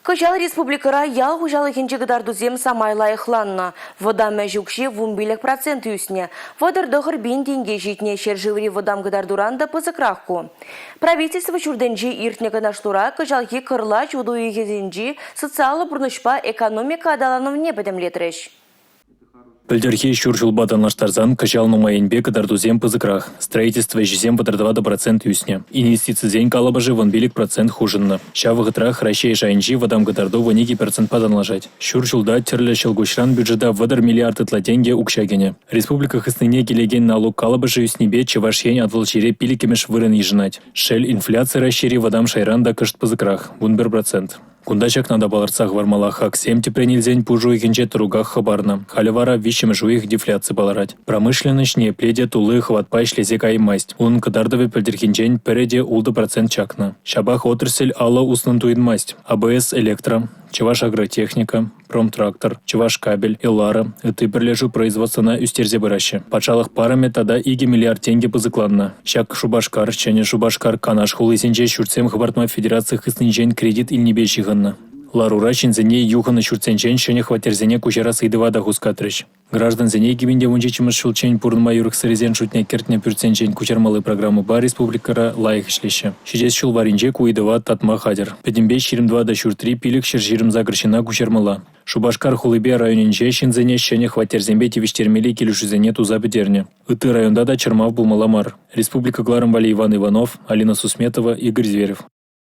Кӑҫал республикӑра ял хуҫалӑхӗнчи кӑтартусем самай лайӑхланнӑ. Вӑтам ӗҫ укҫи 15% ӳснӗ, 39 пин тенке ҫитнӗ ҫӗршыври вӑтам кӑтартуран та пысӑкрах ку. Правительство ҫуртӗнче иртнӗ канашлура кӑҫалхи кӑрлач утӑ уйӑхӗсенчи социаллӑ пурнӑҫпа экономика аталанӑвне пӗтӗмлетрӗҫ. Пӗлтӗрхи ҫур ҫулпа танлаштарсан кӑҫал нумай енпе кӑтартусем пысӑкрах. Строительство ӗҫӗсем 34% ӳснӗ. Инвестицисен калӑпӑшӗ 15% хушӑннӑ. Ҫав вӑхӑтрах Раҫҫей шайӗнчи вӑтам кӑтарту 12%-па танлашать. Ҫур ҫулта тӗрлӗ ҫӑл куҫран бюджета 30 миллиард ытла тенкӗ укҫа кӗнӗ. Республика хыснине килекен налук калӑпӑшӗ ӳснипе Чӑваш Ен Атӑлҫире пиллӗкмӗш вырӑн йышӑнать. Шел, инфляци Раҫҫейри вӑтам шайран та кӑшт пысӑкрах – 11%. Кунта ҫакна та палӑртса хӑвармалла, хаксем тӗпрен илсен пуш уйӑхӗнче тӑруках хӑпарнӑ. Халӗ вара виҫҫӗмӗш уйӑх дефляци палӑрать. Промышленноҫ ниепле те тулли хӑватпа ӗҫлесе каймасть. Унӑн кӑтартӑвӗ пӗлтӗрхинчен 1,6% чакнӑ. Ҫапах отрасль алӑ уснӑн туйӑнмасть. АБС «Электро», Чӑваш агротехника, Промтрактор, Чӑвашкабель, Элара, ытти пӗрлешӳ производствӑна ӳстерсе пыраҫҫӗ. Патшалӑх парӑмӗ тата 2 миллиард тенкӗ пысӑкланнӑ. Ҫак Шупашкар, Ҫӗнӗ Шупашкар, Канаш хулисенче ҫуртсем хӑпартма федераци хыснинчен кредит илнипе ҫыхӑннӑ. Ларура ҫынсене юхӑннӑ ҫуртсенчен ҫӗнӗ хваттерсене куҫарас ыйтӑва та хускатрӗҫ. Граждансене 2017-мӗш ҫулччен пурӑнма юрӑхсӑррисен шутне кӗртнӗ пӳртсенчен куҫармалли программӑпа республикӑра лайӑх ӗҫлеҫҫӗ. Ҫитес ҫул варринче ку ыйтӑва татма хатӗр. Пӗтӗмпе 24 ҫуртри 528 ҫынна куҫармалла. Шупашкар хулипе районӗнче ҫынсене ҫӗнӗ хваттерсемпе тивӗҫтермелли килӗшӳсене туса пӗтернӗ. Ытти районта та чӑрмав пулмалла мар. Республика кӑларӑм валли Иван Иванов, Алина Сусметова, Игорь Зверев.